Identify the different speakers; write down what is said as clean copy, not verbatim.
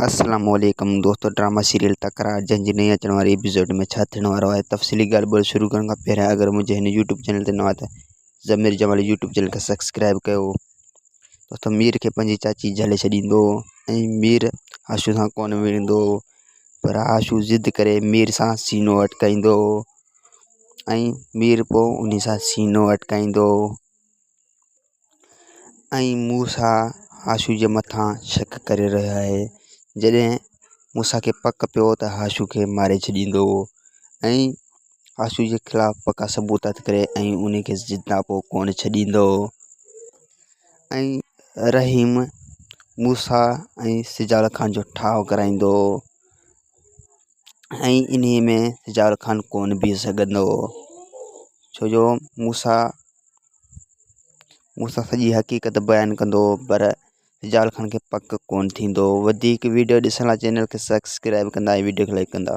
Speaker 1: السلام عليڪم دوستو ڊراما سيريل تڪرار جنهن جي نئين اچڻ واري ايپيسوڊ ۾ ڇا ٿيڻ وارو آهي تفصيلي ڳالهه ٻولهه شروع ڪرڻ کان پهريان اگر منهنجي هن يوٽيوب چينل تي نوان آهيو ته ضمير جمالي يوٽيوب چينل کي سبسڪرائب ڪيو دوستو مير کي پنهنجي چاچي جهلي ڇڏيندو ۽ مير آشو سان ڪونه وڙهندو پر آشو ضد ڪري مير سان سينو اٽڪائيندو ۽ مير پوء ان سان سينو اٽڪائيندو ۽ موسيٰ هاشو جي مٿان شڪ ڪري رهيو آهي. جڏهن موسيٰ کي پڪ پيو ته هاشو کي ماري ڇڏيندو ۽ هاشو جي خلاف پڪا ثبوت هٿ ڪري ۽ ان کي زنده پوء ڪونه ڇڏيندو ۽ رحيم موسيٰ ۽ سجاول خان جو ٺاهه ڪرائيندو ۽ انهي ۾ سجاول خان ڪونه بيهي سگهندو ڇو جو موسيٰ مون سان سڄي حقيقت بيان ڪندو هو پر سجاول خان کي پڪ ڪونه ٿيندو هو وڌيڪ ويڊيو ڏسڻ لاء چينل کي سبسڪرائب ڪندا ۽ ويڊيو کي لائڪ ڪندا.